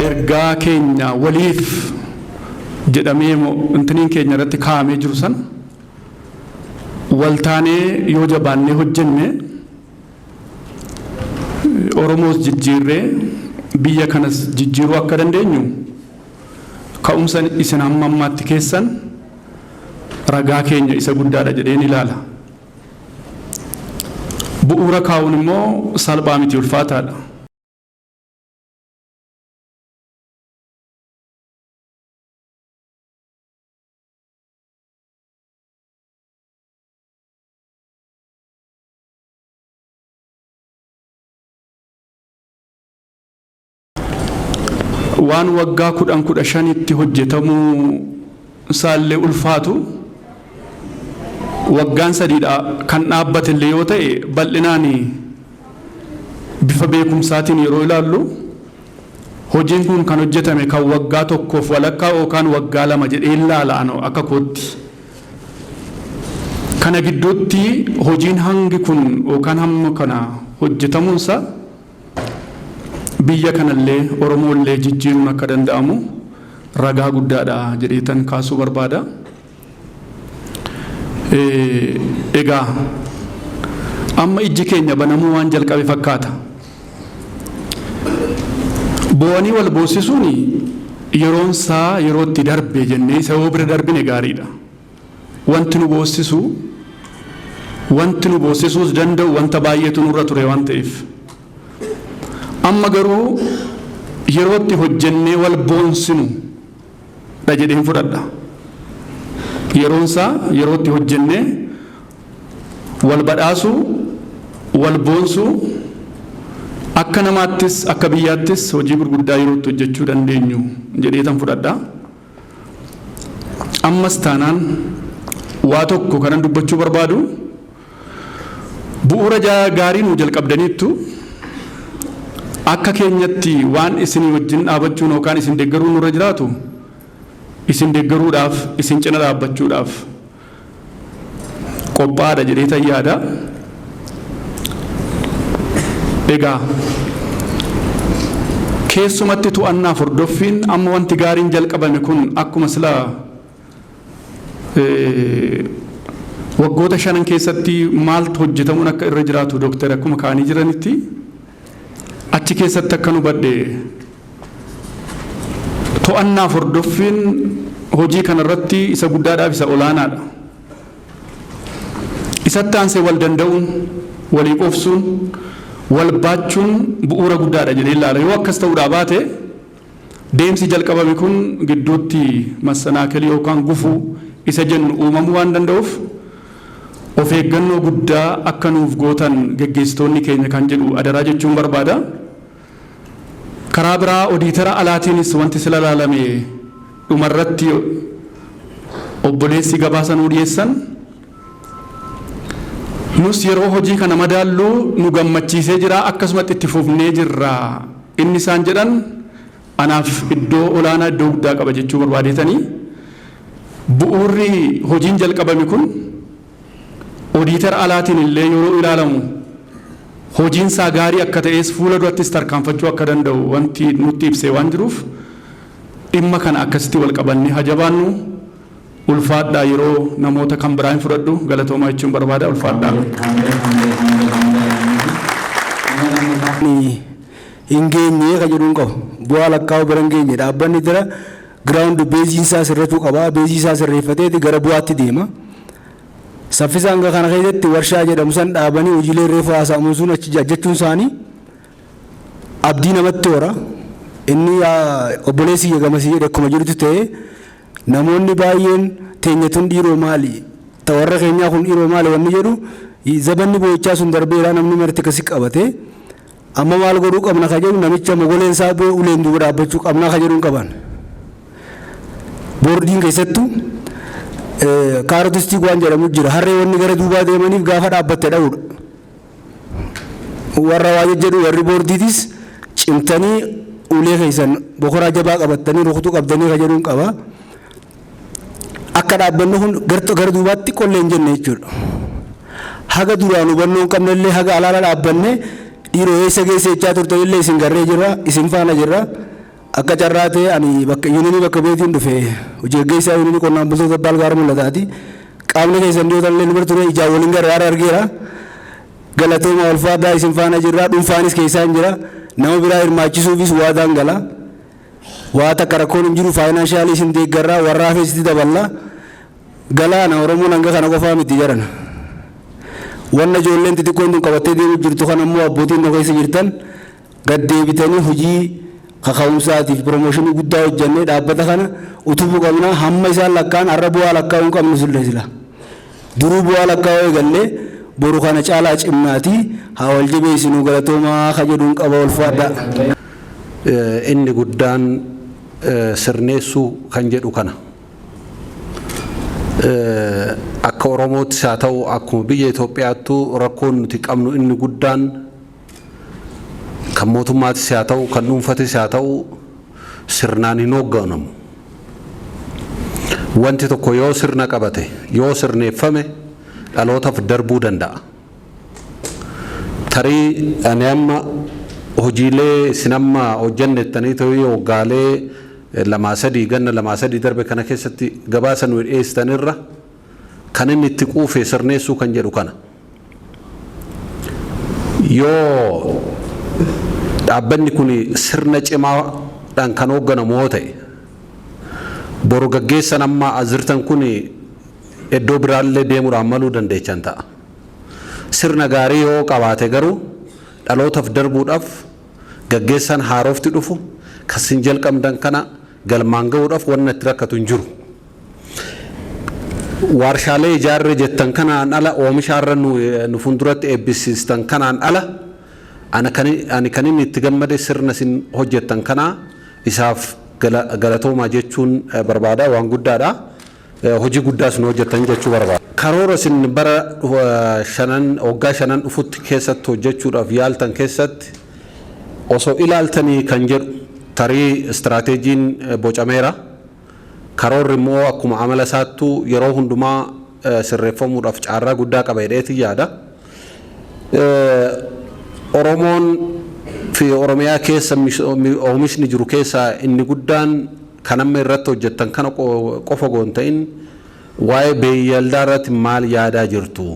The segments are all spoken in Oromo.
Ergaa keenya waliif jedhamee intiniin keenya irratti kaa'amee jiru sana waltaanee yoo jabaannee hojjenne, Oromoos jijjiirree biyya kanas jijjiiruu akka dandeenyu ka'umsa isin hamma ammaatti keessan ragaa keenya isa guddaadha jedheen ilaala. Bu'uura kaa'uun immoo salphaa miti, ulfaataadha. Waan waggaa 10, 15tti hojjetamuu isaallee ulfaatu, waggaan sadiidha kan dhaabbatellee yoo ta'e, bal'inaan bifa beekumsaatiin yeroo ilaallu hojiin kun kan hojjetame kan waggaa tokkoof walakkaa yookaan waggaa 2 jedhee ilaala ano akka kootti. Kana gidduutti hojiin hangi kun yookaan hamma kana hojjetamuunsa biyya kanallee Oromoollee jijjiiruun akka danda'amu ragaa guddaadha jedheetan kaasuu barbaada. Egaa amma ijji keenya banamuu waan jalqabe fakkaata. Boo'anii wal boossisuun yeroon isaa yeroo itti darbe jennee isa yoo bira darbine gaariidha. Wanti nu boossisu, wanti nu boossisuus danda'u wanta baay'eetu nurra ture waan ta'eef. Amma garuu yeroo itti hojjennee wal boonsinu dha jedheen fudhadha. Yeroon isaa yeroo itti hojjennee wal badhaasuu, wal boonsuu, akka namaattis akka biyyaattis hojii gurguddaa yeroo itti hojjechuu dandeenyu jedheetan fudhadha. Ammas taanaan waa tokko kanan dubbachuu barbaadu, bu'uura gaarii nuu jalqabdaniittu. Akka keenyatti waan isinii wajjin dhaabachuun yookaan isin deeggaruun nurra jiraatu, isin deeggaruudhaaf, isin cina dhaabbachuudhaaf qophaa'aadha jedheetan yaada. Egaa keessumatti to'annaaf hordoffiin amma wanti gaariin jalqabame kun akkuma sila waggoota shanan keessatti maaltu hojjetamuun akka irra jiraatu dooktar akkuma kaanii jiranitti, achi keessatti akka nu hubadhe to'annaaf hordoffiin hojii kanarratti isa guddaadhaaf isa olaanaadha. Isatti aansee wal danda'uun, walii qofsuun, wal baachuun bu'uura guddaadha jedhee ilaala. Yoo akkas ta'uudhaa baate deemsi jalqabame kun gidduutti massanaakelii yookaan gufuu isa jennu uumamuu waan danda'uuf, of eeggannoo guddaa akka nuuf gootan geggeessitoonni keenya kan jedhu adaraa jechuun barbaada. Karaa biraa odiitara alaatiinis wanti sila ilaalame dhumarratti obboleessi gabaasa nuu dhiyeessan, nus yeroo hojii kana madaallu nu gammachiisee jira, akkasumatti itti fufnee jirra inni isaan jedhan anaaf iddoo olaanaa, iddoo guddaa qaba jechuu barbaadeetanii, bu'uurri hojiin jalqabame kun odiitara alaatiin illee yeroo ilaalamu hojiin isaa gaarii akka ta'es, fuula durattis tarkaanfachuu akka danda'u wanti nutti ibsee waan jiruuf, dhimma kana akkasitti wal qabannee haa jabaannu. Ulfaadhaa. Yeroo namoota kan biraa hin fudhadhu, galatoomaa jechuun barbaada, ulfaadhaa. Hin geenye ka jedhuun qabu. Bu'aa lakkaa'uu bira hin geenye. Dhaabbanni dira ground baseiin isaa sirrachuu qaba. Baseii isaa sirreeffateeti gara bu'aatti deema. Saffisa hanga kana keessatti warshaa jedhamu san dhaabanii hojiilee reefu haasa'amu sun achi jechuun isaanii abdii namatti hora. Inni obboleessi kiyya gamasii jedhe akkuma jirutti ta'ee, namoonni baay'een teenya tun dhiiroo maali? Ta warra keenyaa kun dhiiroo maali wanni jedhu, zabanni boo'ichaa sun darbeera. Namni marti akkasi qabate amma maal godhuu qabna ka jedhu, namicha mogoleen isaa bu'ee uleen duuba dhaabbachuu qabna ka jedhuun qaban. Boordiin keessattuu carrot stick waan jedhamu jira. Harree wanni gara duubaa deemaniif gaafa dhaabbatte dha'uudha. Warra waa jejjedhu, warri boordiitis cimtanii ulee keessan bokoraa jabaa qabattanii rukutuu qabdanii ka jedhuun qaba. Akka dhaabbanni kun gara duubaatti qollee hin jenne jechuudha. Haga duraan hubannoo hin qabnellee, haga alaala dhaabbanne dhiiroo eessa geesse jechaa turtanillee, isin garree jirra, isin faana jirra. Akka carraa ta'e ani bakka yuunii bakka beetiin dhufe, hojii gaggeessaa yuunii qonnaan bultoota Abbaa Algaara Mul'ataati. Qaamni keessan dhiyoo illee nu bira ture, ijaan waliin gargaara argeera. Galatooma, ulfaadhaa, isin faana jirra. Dhuunfaanis keessaa hin jira. Nama biraa hirmaachisuufis waadaan gala. Waa takka rakkoon hin jiru, financially isin deeggarraa, warraa feesitti daballa. Galaana Oromoon hanga kana qofaa miti jedhan. Wanna ijoolleen xixiqqoon tun qabattee deemuu jirtu kan ammoo abbootiin nu keessa jirtan gad deebitanii hojii kaka'umsaatiif promotion guddaa hojjannee dhaabbata kana utubuu qabna. Hamma isaan lakkaan har'a bu'aa lakkaa'uu hin qabnu sille sila. Duruu bu'aa lakkaa'uu eegallee boru kana caalaa cimnaatii haa wal jabeessinuu. Galatoomaa ka jedhuun qaba, ulfaadhaa. Inni guddaan sirneessuu kan jedhu kana. Akka Oromoottis haa ta'u, akkuma biyya Itoophiyaattuu, rakkoon nuti qabnu inni guddaan kan mootummaatis haa ta'u, kan dhuunfatis haa ta'u, sirnaan hin hoogganamu. Wanti tokko yoo sirna qabate, yoo sirneeffame, dhalootaaf darbuu danda'a. Tarii ani amma hojiilee isin amma hojjannettanii ta'uu waggaalee 2 3, ganna 2 3 darbe kana keessatti gabaasa nu dhiyeessitanirra kan inni itti quufe sirneessuu kan jedhu kana. Yoo dhaabbanni kun sirna cimaadhaan kan hoogganamu yoo ta'e, boru gaggeessan amma as jirtan kun iddoo biraallee deemuudhaan maluu dandeechan ta'a. Sirna gaarii yoo qabaate garuu dhalootaaf darbuudhaaf gaggeessaan haarofti dhufu kasin jalqabdan kana galmaan gahuudhaaf wanna itti rakkatu hin jiru. Waarshaalee ijaarre jettan kanaan ala, oomisha har'a nu fuulduratti eebbisiistan kanaan ala, ani kan inni itti gammade sirna isin hojjettan kanaa isaaf galatoomaa jechuun barbaada, waan guddaadha. Hojii guddaas nu hojjettan jechuu barbaada. Karoora isin bara shanan, waggaa shanan dhufutti keessatti hojjechuudhaaf yaaltan keessatti osoo ilaaltanii kan jedhu, tarii istiraateejiin bocameera. Karoorri immoo akkuma amala isaattuu yeroo hundumaa sirreeffamuudhaaf carraa guddaa qaba jedheetiin yaada. Oromoon fi Oromiyaa keessa oomishni jiru keessaa inni guddaan kan amma irratti hojjettan kana qofa goon ta'in, waa'ee beeyyaldaa irratti maal yaadaa jirtu?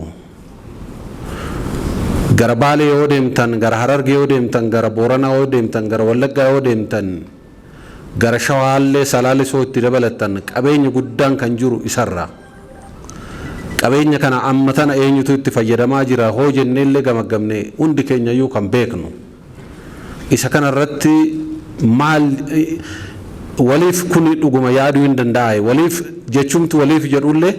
Gara Baalee yoo deemtan, gara Harargee yoo deemtan, gara Booranaa yoo deemtan, gara Wallaggaa yoo deemtan, gara Shawaallee Salaalisoo itti dabalattan, qabeenya guddaan kan jiru isarraa. Qabeenya kana amma tana eenyutu itti fayyadamaa jira hoo jenneellee gamaggamne hundi keenyayyuu kan beeknu. Isa kana irratti maal waliif kuni dhuguma yaaduu hin danda'e, waliif jechumti waliif jedhullee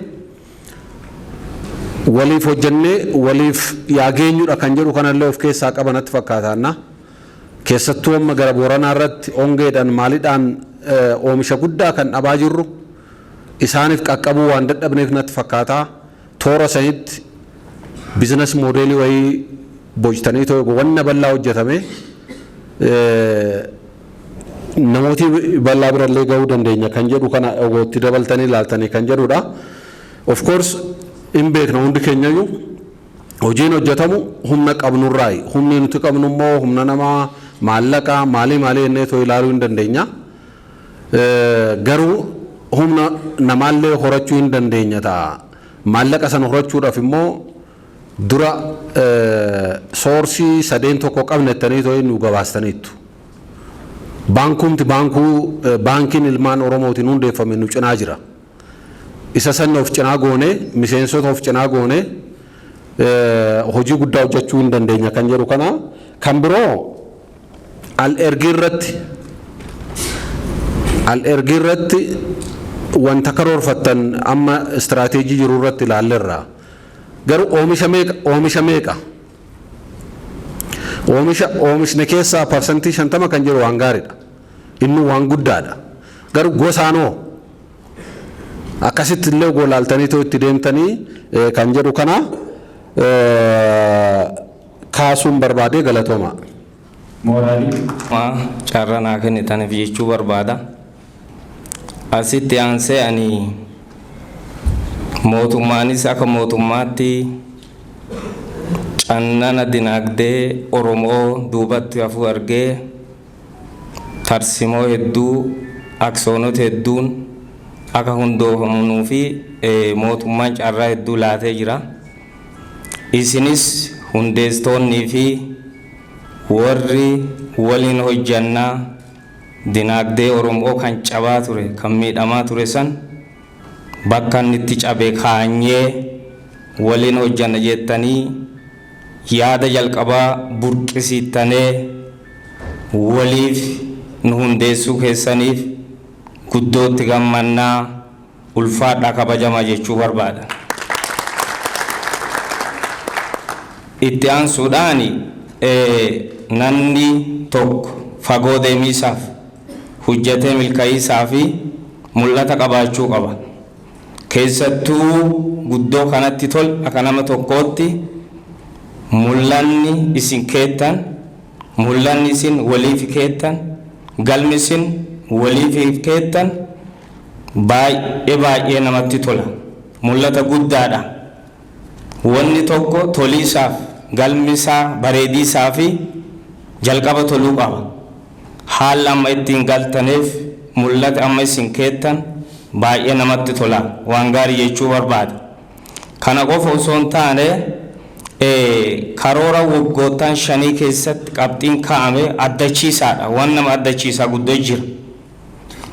waliif hojjennee waliif yaageenyudha kan jedhu kanallee of keessaa qaba natti fakkaataanna. Keessattuu amma gara Booranaa irratti hongeedhaan maalidhaan oomisha guddaa kan dhabaa jirru isaaniif qaqqabuu waan dadhabneef natti fakkaata. Toora sanitti business model wayii boctanii too wanna bal'aa hojjetame namooti bal'aa birallee gahuu dandeenya kan jedhu kana itti dabaltanii ilaaltanii kan jedhudha. Of course, hin beekna hundi keenyayyuu, hojiin hojjetamu humna qabnurraayi. Humni nuti qabnu immoo humna namaa, maallaqa, maalii maalii jennee too ilaaluu hin dandeenya. Garuu humna namaallee horachuu hin dandeenya ta'a. Maallaqa sana horachuudhaaf immoo dura source sadeen tokko qabna jettanii too nu gabaastaniittu. Baankumti baankuu baankiin ilmaan Oromootiin hundeeffame nu cinaa jira. Isa sanni of cinaa goone, miseensota of cinaa goone, hojii guddaa hojjechuu hin dandeenya kan jedhu kana. Kan biroo al ergii irratti wanta karoorfattan amma istiraateejii jiru irratti ilaalleerra. Garuu oomisha meeqa, oomisha meeqa, oomisha oomishne keessaa 50% kan jedhu waan gaariidha. Inni waan guddaadha. Garuu gosaanoo akkasitti illee golaaltanii too itti deemtanii kan jedhu kana kaasuun barbaadee, galatooma. Mooraalii carraa naa kennitaniif jechuu barbaada. Asitti aansee ani mootummaanis akka mootummaatti cannana dinagdee Oromoo duubatti hafuu argee. Tarsimoo hedduu, aksoonota hedduun akka hundoofamnuu fi mootummaan carraa hedduu laatee jira. Isinis hundeessitoonnii fi warri waliin hojjannaa dinaagdee Oromoo kan cabaa ture, kan miidhamaa ture san bakka inni itti cabe kaanyee waliin hojjanna jettanii yaada jalqabaa burqisiittanee waliif nu hundeessuu keessaniif guddootti gammannaa, ulfaadhaa, kabajamaa jechuu barbaada. Itti aansuudhaan namni tokko fagoo deemiisaaf, hojjetee milkaa'iisaa fi mul'ata qabaachuu qaba. Keessattuu guddoo kanatti tol akka nama tokkootti mul'anni isin keettan, mul'anni isin waliif keettan, galmi isin waliif keettan baay'ee baay'ee namatti tola. Mul'ata guddaadha. Wanni tokko toliisaaf, galmi isaa bareediisaa fi jalqaba toluu qaba. Haalli amma ittiin galtaneef mul'ata amma isin keettan baay'ee namatti tola. Waan gaarii jechuu barbaada. Kana qofa osoo hin taane, karoora waggoottan 5 keessatti qabxiin kaa'ame addachiisaadha. Waan nama addachiisaa guddoo jira.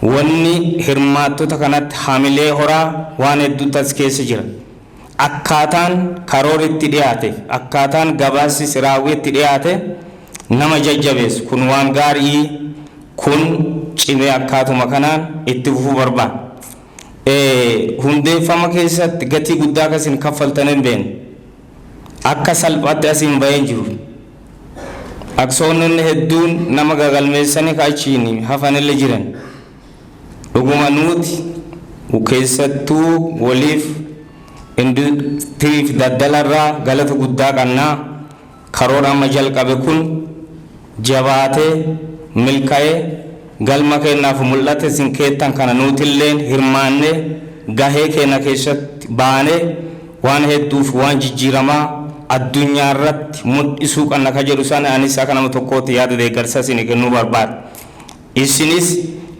Wanni hirmaattota kanatti hamilee horaa waan hedduutu as keessa jira. Akkaataan karoorri itti dhiyaate, akkaataan gabaasni raawwii itti dhiyaate nama jajjabeessu. Kun waan gaarii, kun cimee akkaatuma kanaan itti fufuu barbaada. Hundeeffama keessatti gatii guddaa akkasiin kaffaltan hin beekne. Akka salphaatti asiin bahee jiru. Aksoononni hedduun nama gagalmeessanii kaachiin hafanillee jiran. Dhuguma nuti keessattuu waliif industiriif daldalarraa galata guddaa qabnaa. Karoora amma jalqabe kun jabaatee milkaa'ee galma keenyaaf mul'ate isin keettan kana nutilleen hirmaannee gahee keenya keessatti baanee waan hedduuf waan jijjiiramaa addunyaa irratti mul'isuu qabna ka jedhu sana anis akka nama tokkootti yaada deeggarsa isin kennuu barbaada. Isinis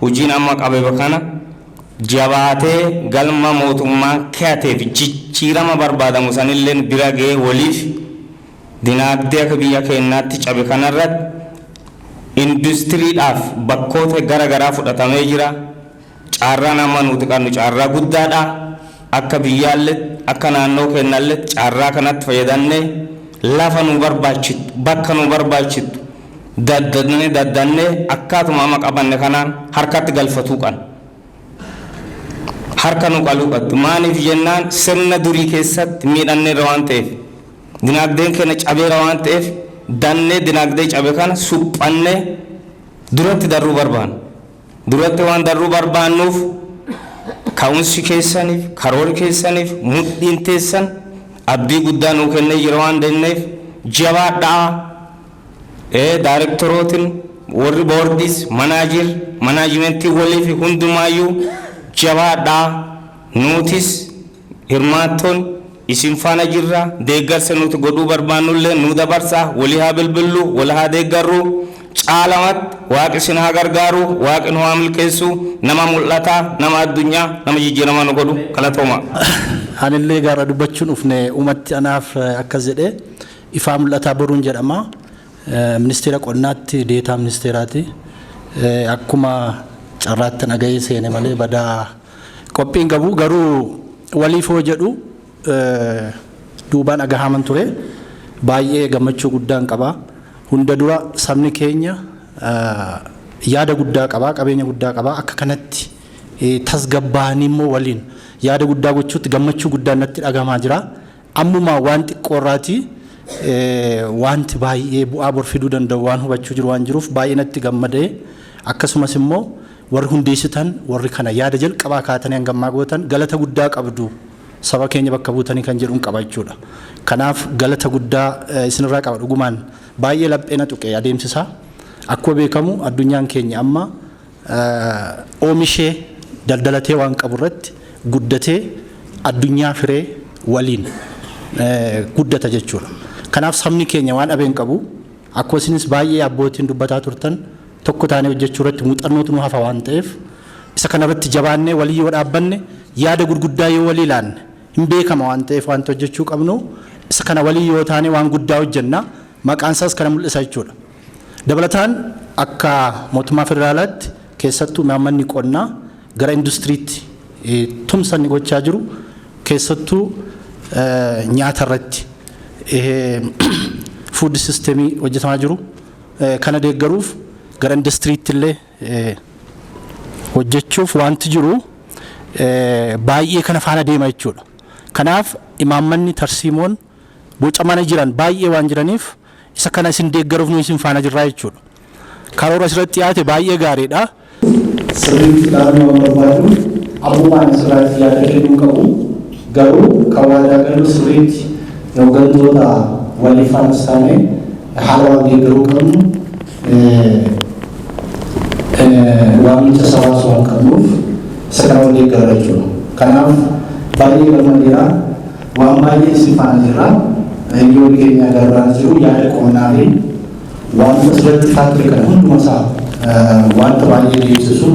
hojiin amma qabe kana jabaatee galma mootummaa keeteef jijjiirama barbaadamu sanilleen bira gahee waliif dinaagdee akka biyya keenyaatti cabe kanarratti industiriidhaaf bakkoota gara garaa fudhatamee jira. Carraan amma nuti qabnu carraa guddaadha. Akka biyyaallee, akka naannoo keenyallee carraa kanatti fayyadamnee lafa nu barbaachitu, bakka nu barbaachitu daddannee daddannee akkaatuma amma qabanne kanaan harkatti galfatuu qabna. Harka nu qaluu qabdu. Maaliif jennaan, sirna durii keessatti miidhanneerra waan ta'eef, dinaagdeen keenya cabeera waan ta'eef, dannee dinaagdee cabe kana suphannee duratti darruu barbaanna. Duratti waan darruu barbaannuuf ka'umsi keessaniif, karoorri keessaniif, mudhiin teessan abdii guddaa nuu kennee jira waan danneef jabaadhaa. Daarektorootiin, warri boordiis, manager, manaajimentii walii fi hundumaayyuu jabaadhaa. Nutis hirmaattoon isin faana jirra. Deeggarsa nuti godhuu barbaannullee nu dabarsaa, walii haa bilbillu, wal haa deeggarru. Caalamatti Waaqi isin haa gargaaru, Waaqi nu haa milkeessu, nama mul'ataa, nama addunyaa, nama jijjiiramaa nu godhu. Galatooma. Anillee gaara dubbachuun dhufne uumatti anaaf akkas jedhee Ifaa Mul'ataa Boruun jedhama. Ministeera qonnaatti deetaa ministeeraati. Akkuma carraatti nagahee seene malee badaa qophiin qabu, garuu waliifoo jedhu duubaan dhagahaman ture. Baay'ee gammachuu guddaan qaba. Hunda dura sabni keenya yaada guddaa qaba, qabeenya guddaa qaba. Akka kanatti tasgabbaa'anii immoo waliin yaada guddaa gochuutti gammachuu guddaan natti dhagahamaa jira. Ammuma waan xiqqoorraati wanti baay'ee bu'aa bor fiduu danda'u waan hubachuu jiru waan jiruuf baay'ee natti gammadee, akkasumas immoo warri hundeessitan, warri kana yaada jalqabaa kaatanii hangammaa gootan galata guddaa qabdu, saba keenya bakka buutanii kan jedhuun qaba jechuudha. Kanaaf galata guddaa isinirraa qaba. Dhugumaan baay'ee laphee na tuqe adeemsisaa. Akkuma beekamu addunyaan keenya amma oomishee daldalatee waan qabu irratti guddatee addunyaa firee waliin guddata jechuudha. Kanaaf sabni keenya waan dhabeen qabu. Akkuma isinis baay'ee abbootiin dubbataa turtan Tokko taanee hojjechuu irratti muuxannootu nu hafa waan ta'eef, isa kanarratti jabaannee walii yoo dhaabbanne, yaada gurguddaa yoo walii laanne, hin beekama waan ta'eef wanta hojjechuu qabnu, isa kana walii yoo taane waan guddaa hojjenna. Maqaan isaas kana mul'isa jechuudha. Dabalataan akka mootummaa federaalaatti, keessattuu imaammanni qonnaa gara industiriitti tumsa inni gochaa jiru, keessattuu nyaata irratti food systemii hojjetamaa jiru kana deeggaruuf gara industiriitti illee hojjechuuf wanti jiru baay'ee kana faana deema jechuudha. Kanaaf imaammanni tarsiimoon bocamana jiran baay'ee waan jiraniif, isa kana isin deeggaruuf nu isin faana jirraa jechuudha. Karoora asirratti dhiyaate baay'ee gaariidha. Sirriitti ilaaluu waan barbaadu ammumaan asirratti yaada kennuu qabu, garuu kan waadaa galu sirriitti hooggantoota walii faanas taane haala waan deeggaruu qabnu waamicha sabaas waan qabnuuf isa kana wal deeggarra jechuudha. Kanaaf baay'ee gammadeera, waan baay'ee isin faana jirra. Hiriyoonni keenya gargaraa jiru. Yaada qonnaa fi wanta asirratti faa ture kana hunduma isaa wanta baay'ee deemsisu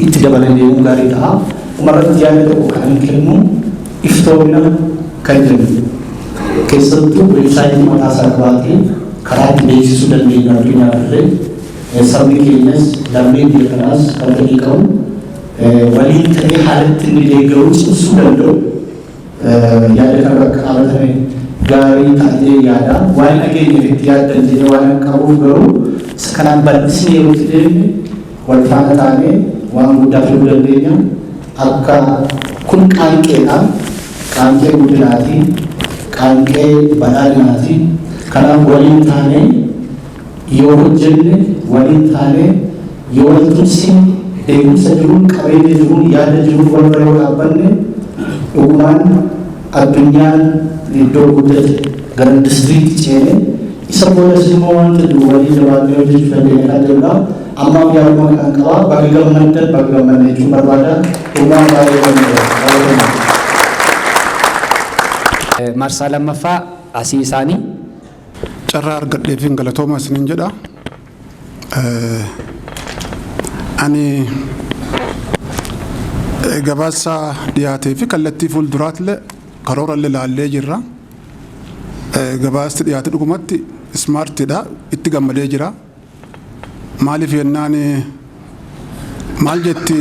itti dabalan deemuun gaarii ta'a. Dhumarratti yaada tokko kan hin kennu, iftoomina kan jennu keessattuu weebsaayitii mataa isaa qabaatee karaa itti beeksisuu dandeenyu, addunyaaf illee sabni keenyas lammiin biyya kanaas kan fedhii qabu waliin ta'ee haalatti inni deeggaruu cimsuu danda'u, yaada kana bakka qabatame gaarii ta'ee yaada waan dhageenyeef itti yaaddan jedhee waan qabuuf, garuu isa kanaan bal'isnee yeroo itti deemne wal faana taanee waan guddaa fiduu dandeenya. Akka kun qaanqeedha. Qaanqee guddinaati. Qaanqee badhaadhinaati. Kanaaf waliin taanee yoo hojjenne, waliin taanee yoo wal tumsine, beekumsa jiruun, qabeenya jiruun, yaada jiruun wal bira yoo dhaabbanne, dhugumaan addunyaan iddoo guddate gara industiriitti ceene, isa boodas immoo wanta jiru walii jabaannee hojjechuu dandeenya kan jedhudha. Ammaaf yaaduma kan qabaa. Baga gammaddan, baga gammadne jechuun barbaada. Dhugumaan baay'ee gammadeera. Marsaa lammaffaa asii isaanii. Carraa argadheefin galatooma isiniin jedha. Ani gabaasa dhiyaatee fi kallattii fuulduraatillee karoorallee laallee jirra. Gabaasti dhiyaate dhugumatti smartiidha, itti gammadee jira. Maaliif jennaan, maal jetti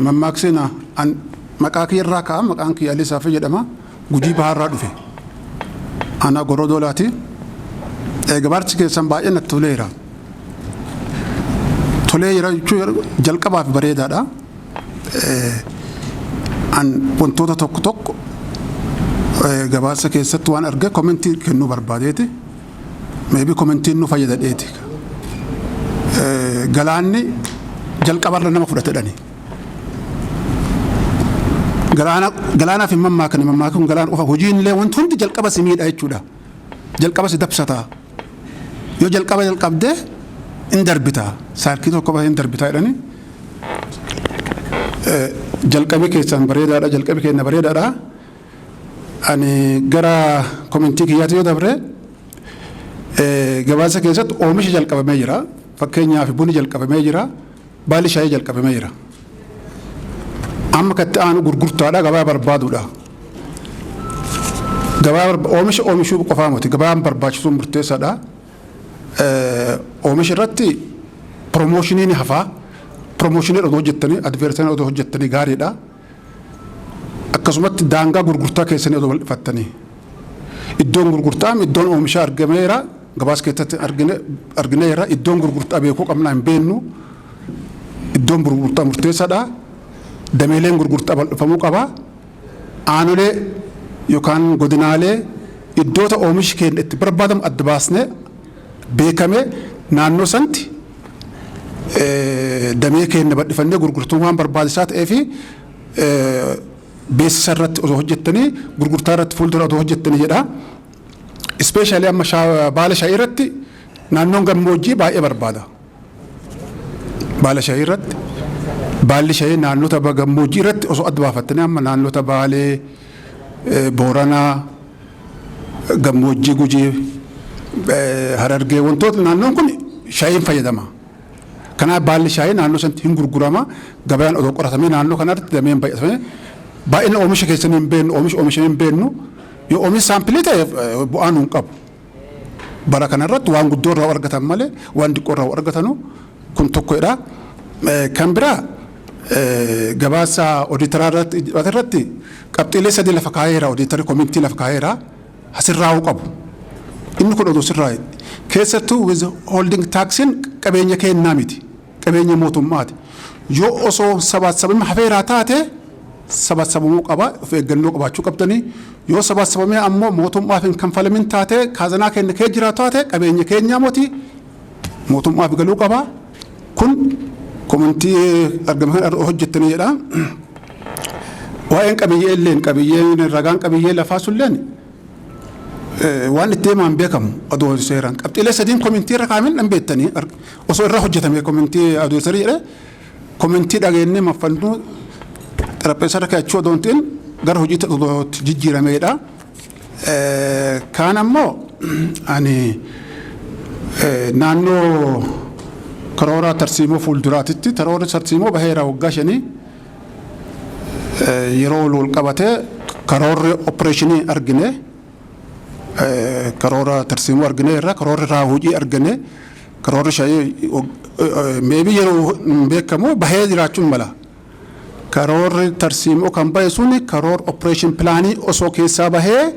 mammaaksina? Maqaa kiyyarraa ka'a, maqaan kiyya Alii Saafii jedhama, Gujii Bahaarraa dhufe. Aanaa Gorodoolaati. Gabaarchi keessan baay'ee natti toleera. Tolee jira jechuun jalqabaaf bareedaadha. An wantoota tokko tokko gabaasa keessatti waan arge commentii kennuu barbaadeeti. Maybe commentiin nu fayyadadheeti. Galaanni jalqabarra nama fudhatedhani. Galaanaaf hin mammaakan, mammaakan galaana qofa. Hojiin illee wanti hundi jalqaba si miidha jechuudha. Jalqaba si dabsataa. Yoo jalqaba jalqabdee hin darbitaa. Saarkii tokko hin darbitaa jedhani. Jalqabi keessan bareedaadha, jalqabi keenya bareedaadha. Ani gara commentii kiyyaatti yoo dabre, gabaasa keessatti oomisha jalqabamee jira. Fakkeenyaaf buni jalqabamee jira. Baalli shaayii jalqabamee jira. Amma katti aanu gurgurtaadha, gabaa barbaaduudha. Gabaa oomisha oomishuu qofaa miti, gabaan barbaachisuun murteessaadha. Oomisha irratti promotioniin hafaa. Promotionii odoo hojjettanii, advertising odoo hojjettanii gaariidha. Akkasumatti daangaa gurgurtaa keessanii odoo bal'ifattanii. Iddoon gurgurtaa, iddoon oomishaa argameera, gabaas keessatti argineera. Iddoon gurgurtaa beekuu qabnaa, hin beennu. Iddoon gurgurtaa murteessaadha. Dameeleen gurgurtaa bal'ifamuu qaba. Aanolee yookaan godinaalee iddoota oomishi keenya itti barbaadamu adda baasnee beekame, naannoo santi damee keenya bal'ifannee gurgurtuun waan barbaachisaa ta'ee fi beeksisa irratti osoo hojjettanii, gurgurtaa irratti fuuldura osoo hojjettanii jedha. Especially amma baala shaayii irratti naannoon gammoojjii baay'ee barbaada. Baala shaayii irratti, baalli shaayii naannota gammoojjii irratti osoo adda baafattanii, amma naannota Baalee, Booranaa, gammoojjii Gujii, Harargee, wantoota naannoon kun shaayiin fayyadama. Kanaaf baalli shaayii naannoo sanatti hin gurgurama. Gabayaan odoo qoratamee naannoo kanatti dameen baay'atame, baay'ina oomisha keessanii hin beeknu, oomisha oomishamee hin beeknu. Yoo oomishi sample ta'e, bu'aa nuun qabu. Bara kanarratti waan guddoo irraa argatan malee waan xiqqoo irraa argatanu kun tokkodha. Kan biraa, gabaasa ooditaraa irratti qabxiilee sadii lafa kaa'eera. Ooditarri comment lafa kaa'eera, asirraa'uu qabu. Inni kun oduu sirraa'e, keessattuu withholding taxiin qabeenya kennaa miti, qabeenya mootummaati. Yoo osoo sabaasabamee hafeeraa taate, sabaasabamuu qaba, of eeggannoo qabaachuu qabdanii. Yoo sabaasabamee ammoo mootummaaf hin kanfalamin taate, kaazanaa keenya kee jiraatu taate, qabeenya keenyaa moti, mootummaaf galuu qaba. Kun comment argame kan hojjettanii jedha. Waa'een qabiyyee illeen, qabiyyeen ragaan qabiyyee lafaa sulleen waan itti deemaan beekamu odoo seeraan qabxiilee sadiin comment irra kaamin dhan beektanii osoo irra hojjetame, comment adoo sadii jedhee comment dhageenyee maffannuu xarapheessa irra kaa'achuu odoo hin ta'in gara hojiitti odoo jijjiirameedha. Kaan ammoo ani naannoo karoora tarsiimoo fuulduraatitti, karoora tarsiimoo baheera waggaa 5 yeroo wal qabatee, karoorri operation argine, karoora tarsiimoo argine irra karoorri raawwii argine, karoorri shayii maybe yeroo hin beekamu bahee jiraachuun mala. Karoorri tarsiimoo kan bahe suni karoora operation plan osoo keessaa bahee,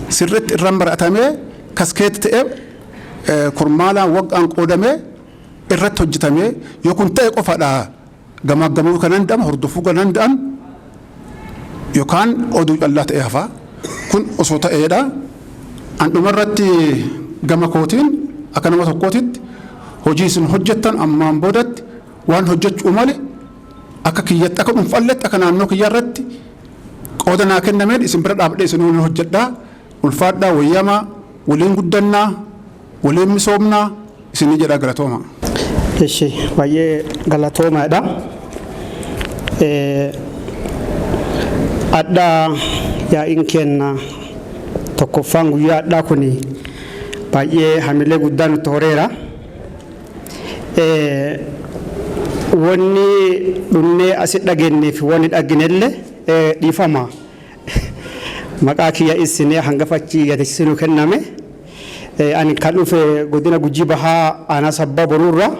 sirriitti irra baratamee, cascade ta'ee, kurmaalaan waggaan qoodamee irratti hojjetamee, yoo kun ta'e qofadha gamaggamuu kan danda'amu, hordofuu kan danda'an, yookaan oduu callaa ta'e hafa. Kun osoo ta'eedha. An dhumarratti gama kootiin akka nama tokkootitti hojii isin hojjettan ammaan boodatti waan hojjechuu male akka kiyyatti, akka dhuunfalletti, akka naannoo kiyyaa irratti qooda naa kennameen isin bira dhaabadhee isin waliin hojjedhaa. Ulfaadhaa, wayyamaa, waliin guddannaa, waliin misoomnaa isinii jedha. Galatooma. Ishi, baay'ee galatoomaadha. Adhaa yaa'iin kenna tokkoffaan guyyaa adhaa kun baay'ee hamilee guddaa nutti horeera. Wanni dhunnee asi dhageenyee fi wanni dhaginellee, dhiifama. Maqaa kiyya isinee hangafachi yaadachiisinuu kenname. Ani kan dhufe godina Gujii Bahaa, aanaa Sabbaa Boruurraa.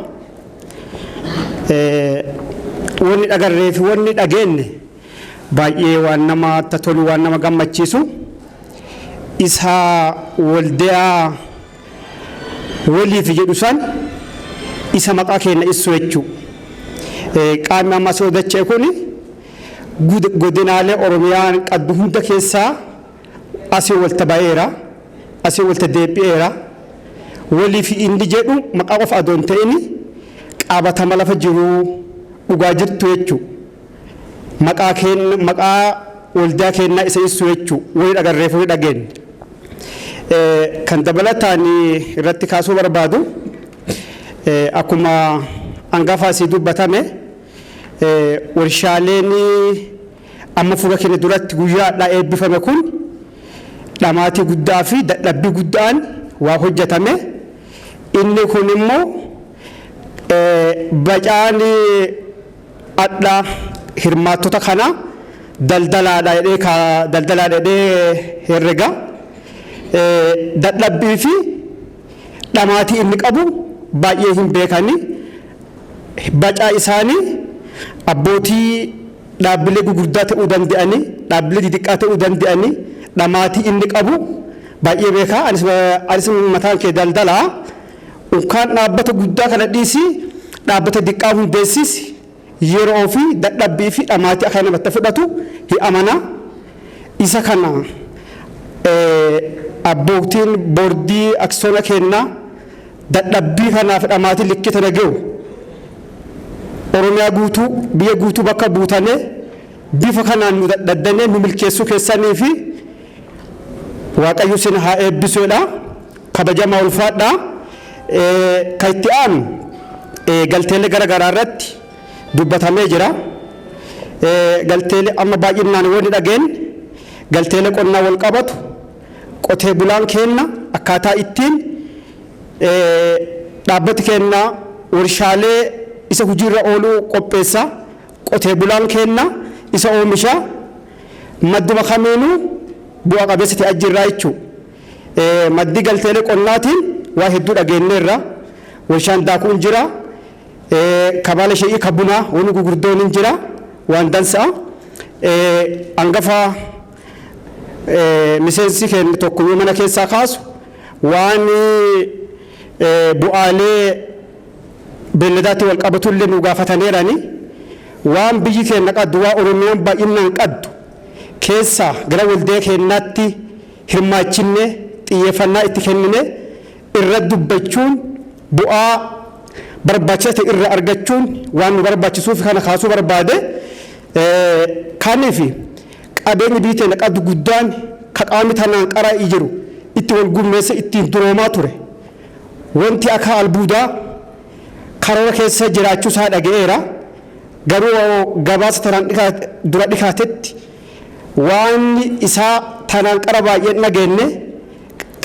Wanni dhagarree fi wanni dhageenye baay'ee waan nama tolu, waan nama gammachiisu. Isa waldayaa waliif jedhu san, isa maqaa keenya ibsu jechuu. Qaamni amma asii odacha'e kun godinaalee Oromiyaan qabdu hunda keessaa asii walta ba'eera, asii walta deebi'eera. Waliif inni jedhu maqaa qofa adoon ta'in qabatama lafa jiru, dhugaa jirtu jechuu. Maqaa keenya, maqaa waldaa keenyaa isa ibsu jechuu, walii dhagarreef walii dhageenye. Kan dabalataan irratti kaasuu barbaadu, akkuma hangafa asii dubbatame, warshaaleen amma fuula keenya duratti guyyaadhaa eebbifame kun dhamaatii guddaa fi dadhabbii guddaan waa hojjetame. Inni kun immoo bacaan adhaa hirmaattota kana daldalaadha jedhee, daldalaadha jedhee herrega. Dadhabbii fi dhamaatii inni qabu baay'ee hin beekani. Bacaa isaanii abbootii dhaabbilee gurguddaa ta'uu danda'anii, dhaabbilee xixiqqaa ta'uu danda'anii, dhamaatii inni qabu baay'ee beekaa. Anis mataan kee daldalaa. Unkaan dhaabbata guddaa kana dhiisi, dhaabbata xiqqaa hundeessis, yeroo fi dadhabbii fi dhamaatii akka namatti fudhatu hi amana. Isa kana abbootiin boordii aksoona kennaa dadhabbii kanaaf dhamaatii likkii tana gahu Oromiyaa guutuu, biyya guutuu bakka buutanee bifa kanaan nu dadhabdanee nu milkeessuu keessanii fi Waaqayyo isin haa eebbisuudha. Kabajamaa, ulfaadhaa. Kan itti aanu galteelee gara garaa irratti dubbatamee jira. Galteelee amma baay'inaan wanni dhageen galteelee qonnaa wal qabatu, qotee bulaan keenna akkaataa ittiin dhaabbati keenna Warshaalee isa hojiirra ooluu qopheessa, qotee bulaan kenna, isa oomisha, madduma kamiinuu bu'a qabeessa ta'e jirraa jechuudha. Maddi galteelee qonnaatiin waa hedduu dhageenyeerra. Warshaan daakuun jira. Kabaala shee'ii ka bunaa wanni gurguddoon hin jira, waan dansa'a. Hangafa miseensi keenya tokko yoo mana keessaa kaasu waan bu'aalee beelladaatti wal qabatullee nu gaafataniirani. Waan biyyi keenya qabdu, waa Oromiyaan baay'inaan qabdu keessaa gara waldee keenyaatti hirmaachinne, xiyyeeffannaa itti kennine irra dubbachuun, bu'aa barbaachisaa ta'e irra argachuun waan nu barbaachisuuf kana kaasuu barbaade. Kaniif qabeenyi biyyi teenya qabdu guddaan ka qaamni tanaan qara jiru itti wal gurmeessa ittiin duroomaa ture, wanti akka albuudaa karoora keessa jiraachuu isaa dhaga'eera. Garuu gabaasa tanaan dura dhikaatetti waan isaa tanaan qara baay'een dhageenye.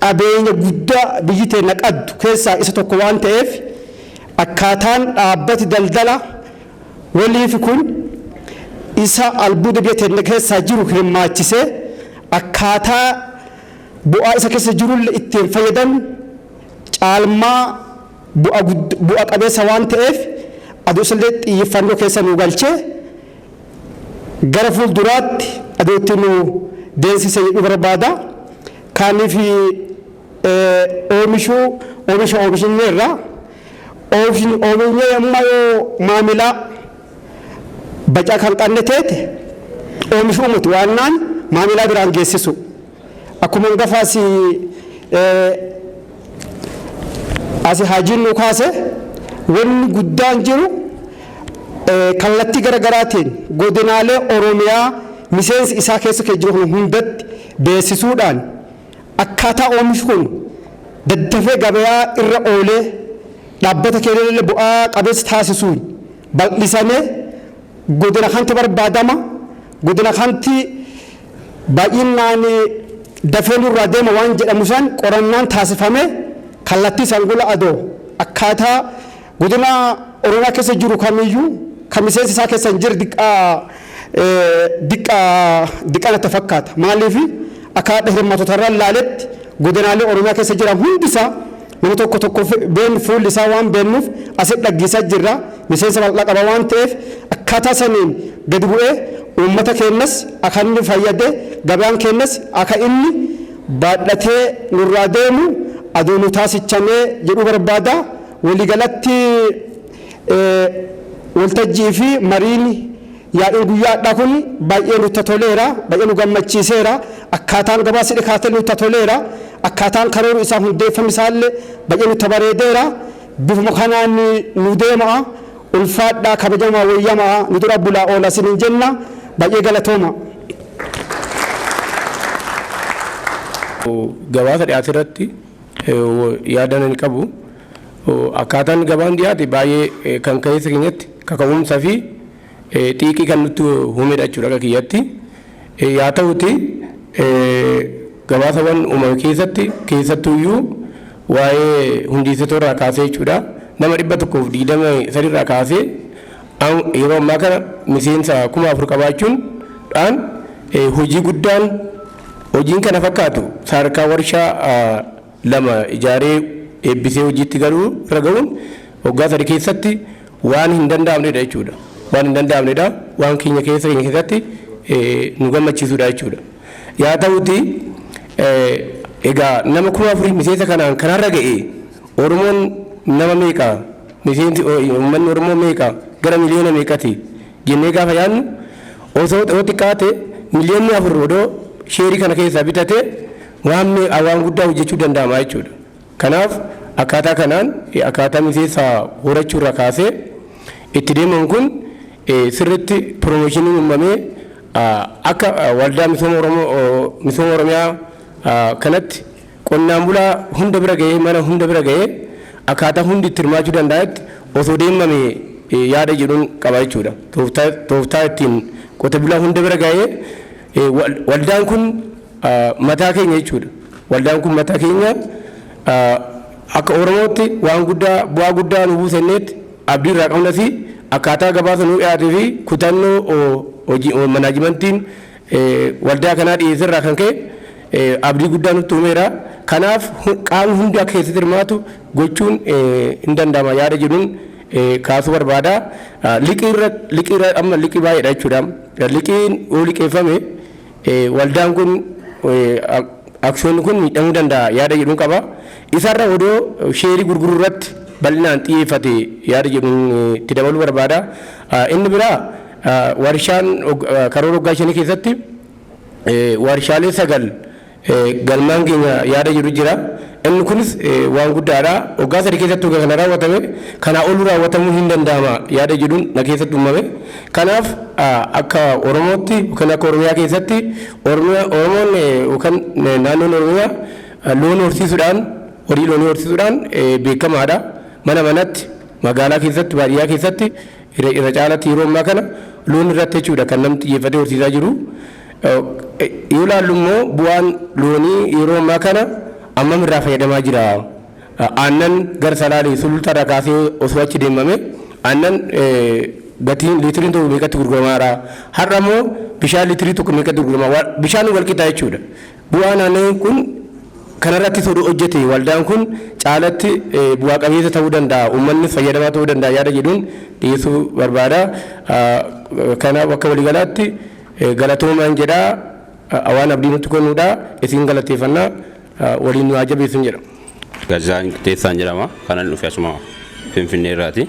Qabeenya guddaa biyyi teenya qabdu keessaa isa tokko waan ta'eef, akkaataan dhaabbati daldala waliif kun isa albuuda biyya teenya keessaa jiru hirmaachisee akkaataa bu'aa isa keessa jirullee ittiin fayyadamu caalmaa bu'a qabeessa waan ta'eef, aduu isallee xiyyeeffannoo keessa nu galchee gara fuulduraatti aduu itti nu deensise jedhu barbaada. Kaniif oomishuu, oomisha oomishneerra, oomishne amma yoo maamilaa bacaa kan qabne teete oomishuu muti waannaan maamilaa biraan geessisu. Akkuma hangafaas asi haajiin nu kaase, wanni guddaan jiru kallattii garaagaraatiin godinaalee Oromiyaa miseensi isaa keessa jiru hundatti beeksisuudhaan akkaataa oomishi kun daddafee gabayaa irra oolee dhaabbata keenyallee bu'aa qabeessa taasisuun bal'isamee godina kanti barbaadama, godina kanti baay'inaan dafee nurraa deema waan jedhamu san qorannaan taasifame kallattii sangula adoo akkaataa godina Oromiyaa keessa jiru kamiyyuu kan miseensi isaa keessa hin jirre diqqaa diqqaa diqqaa natti fakkaata. Maaliif, akka hirmaatota irraa ilaaletti godinaalee Oromiyaa keessa jiran hundisaa nama tokko tokko beennu, fuulli isaa waan beennuuf asitti dhaggeessaa jirra. Miseensa bal'aa qaba waan ta'eef, akkaataa saniin gadi bu'ee uummata keenyas akka inni fayyade, gabaan keenyas akka inni baadhatee nurraa deemu aduu nu taasichamee jedhuu barbaada. Waliigalatti waltajjii fi mariin yaa'iin guyyaa kun baay'ee nutti toleera, baay'ee nu gammachiiseera. Akkaataan gabaasa dhikaatee nutti toleera. Akkaataan karoora isaa hundeeffame isaallee baay'ee nutti bareedeera. Bifuma kanaan nu deema. Ulfaadhaa, kabajamaa, wayyamaa, nu dura bulaa oola isiniin jenna. Baay'ee galatooma. Gabaasa dhiyaate irratti yaada nan qabu, akkaataan gabaan dhiyaate baay'ee kan keessa keenyatti kaka'umsaa fi xiiqii kan nutti uumedha jechuudha akka kiyyatti. Yaa ta'uti, gabaasawwan uumame keessatti keessattuyyuu waa'ee hundeessitoota irraa kaasee jechuudha, nama 123 irraa kaasee yeroo ammaa kana miseensa 4000 qabaachuun dhaan hojii guddaan, hojiin kana fakkaatu sadarkaa warshaa lama ijaaree eebbisee hojiitti galuu irra ga'uun waggaa 3 keessatti waan hin danda'amnedha jechuudha. Waan hin danda'amnedha. Waan keenya keessa keenya keessatti nu gammachiisudha jechuudha. Yaa ta'uti, egaa nama 4000 miseensa kanaan kanarra ga'e, Oromoon nama meeqa, miseensi uummanni Oromoo meeqa, gara miliyoona meeqati jennee gaafa yaadnu, osoo xiqqaate miliyoonni 4 odoo sheerii kana keessaa bitate waan guddaa hojjechuu danda'ama jechuudha. Kanaaf akkaataa kanaan akkaataa miseensa horachuu irraa kaasee itti deemamu kun sirriitti promotioniin uumamee akka waldaa misooma Oromoo, misooma Oromiyaa kanatti qonnaan bulaa hunda bira ga'ee, mana hunda bira ga'ee, akkaataa hundi itti hirmaachuu danda'etti osoo deemame yaada jedhuun qaba jechuudha. Tooftaa ittiin qote bulaa hunda bira ga'ee, waldaan kun mataa keenya jechuudha. Waldaan kun mataa keenya. Akka Oromootti waan guddaa, bu'aa guddaa nu buusenneetti abdii irraa qabna fi akkaataa gabaasa nuu dhiyaatee fi kutannoo hojii manaajimentiin waldaa kanaa dhiyeesse irraa kan ka'e abdii guddaa nutti uumeera. Kanaaf qaamni hundi akka keessatti hirmaatu gochuun hin danda'ama yaada jedhuun kaasuu barbaada. Liqii irra, liqii irra amma liqii baay'eedha jechuudha. Liqiin yoo liqeeffame waldaan kun, aksiyoonni kun miidhamuu danda'a yaada jedhuun qaba. Isarra odoo sheerii gurguruu irratti bal'inaan xiyyeeffate yaada jedhuun itti dabaluu barbaada. Inni biraa, warshaan karoora waggaa 5 keessatti warshaalee 9 galmaan keenya yaada jedhu jira. Inni kunis waan guddaadha. Waggaa 3 keessatti waggaa kana raawwatame, kanaa ol raawwatamuu hin danda'ama yaada jedhuun na keessatti uumame. Kanaaf akka Oromootti yookaan akka Oromiyaa keessatti, Oromoon yookaan naannoon Oromiyaa loon horsiisuudhaan, horii loonii horsiisuudhaan beekamaadha. Mana manatti, magaalaa keessatti, baadiyyaa keessatti irra caalatti yeroo ammaa kana loon irratti jechuudha kan namni xiyyeeffatee horsiisaa jiru. Yoo ilaallu immoo bu'aan loonii yeroo ammaa kana ammam irraa fayyadamaa jira? Aannan gara Salaalee, Sulultaarraa kaasee osoo achi deemame aannan gatiin liitiriin tokko meeqatti gurguramaadha? Har'a immoo bishaan liitirii tokko meeqatti gurgurama? Bishaan wal qixaa jechuudha. Bu'aan aannanii kun kanarratti osoo hojjete waldaan kun caalatti bu'aa qabeessa ta'uu danda'a. Uummanni fayyadamaa ta'uu danda'a yaada jedhuun dhiyeessuu barbaada. Kanaaf akka waliigalaatti galatoomaan jedhaa, waan abdii nutti kennuudha. Isin galateeffannaa, waliin nu haa jabeessuun jedha. Gazzaan Qixxeessaan jedhama. Kanan dhufe asuma Finfinnee irraati.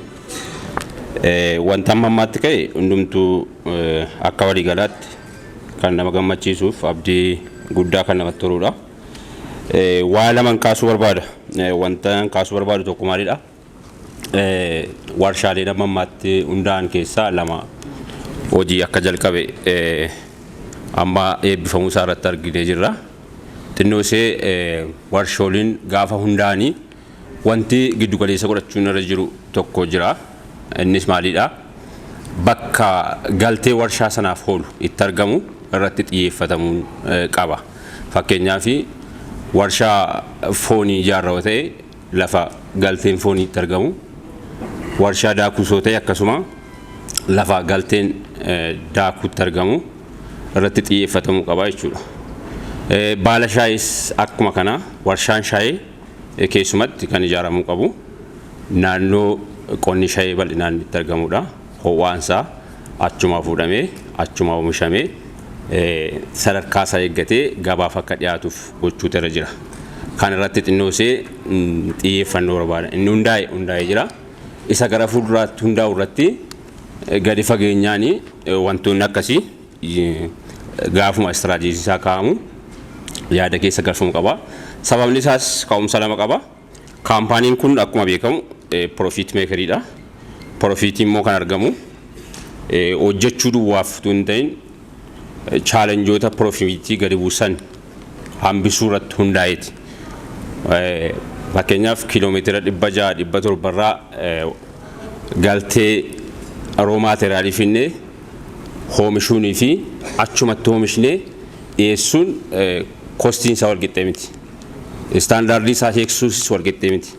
Wanta amma ammaatti ka'e hundumtuu akka waliigalaatti kan nama gammachiisuuf abdii guddaa kan namatti toludha. Waa laman kaasuu barbaada. Wanta kaasuu barbaadu tokko maalidha? Warshaaleen amma ammaatti hundaa'an keessaa lama hojii akka jalqabe amma eebbifamuu isaa irratti arginee jirra. Xinnoo ishee warshooliin gaafa hundaa'anii wanti giddu galeessa godhachuun irra jiru tokko jira. Innis maalidha? Bakka galtee warshaa sanaaf oolu itti argamu irratti xiyyeeffatamuun qaba. Fakkeenyaaf, warshaa foonii ijaarra yoo ta'e lafa galteen foonii itti argamu, warshaa daakuu yoo ta'e akkasuma lafa galteen daakuutti argamu irratti xiyyeeffatamuu qaba jechuudha. Baala shaayis akkuma kana, warshaan shaayii keessumatti kan ijaaramuu qabu naannoo qonni shaayii bal'inaan itti argamudha. Ho'aansaa achumaa fuudhamee, achumaa oomishamee, sadarkaa isaa eeggatee gabaaf akka dhiyaatuuf gochuutu irra jira. Kan irratti xinnoo ishee xiyyeeffannoo barbaada. Inni hundaa'e jira. Isa gara fuulduraatti hundaa'u irratti gadi fageenyaan wantoonni akkasii gaafuma istiraateejii isaa kaa'amu yaada keessa galfamuu qaba. Sababni isaas ka'umsa lama qaba. Kaampaaniin kun akkuma beekamu profit makeriidha. Profitiin immoo kan argamu hojjechuu duwwaaf utuu hin ta'in challengeoota profitii gadi buusan hambisuu irratti hundaa'eeti. Fakkeenyaaf, kiiloomeetira 600, 700rraa galtee raw materialii finnee oomishuunii fi achumatti oomishnee dhiyeessuun costiin isaa walqixxee miti. Standardii isaa eegsuusis walqixxee miti.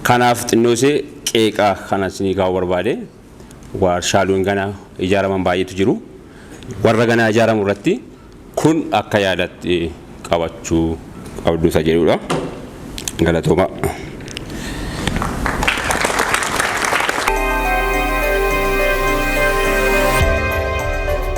Kanaaf xinnoo ishee qeeqaa kana isinii kaa'uu barbaade. Warshaaleen gana ijaaraman baay'eetu jiru. Warra ganaa ijaaramu irratti kun akka yaadatti qabachuu qabdu isa jedhudha. Galatooma.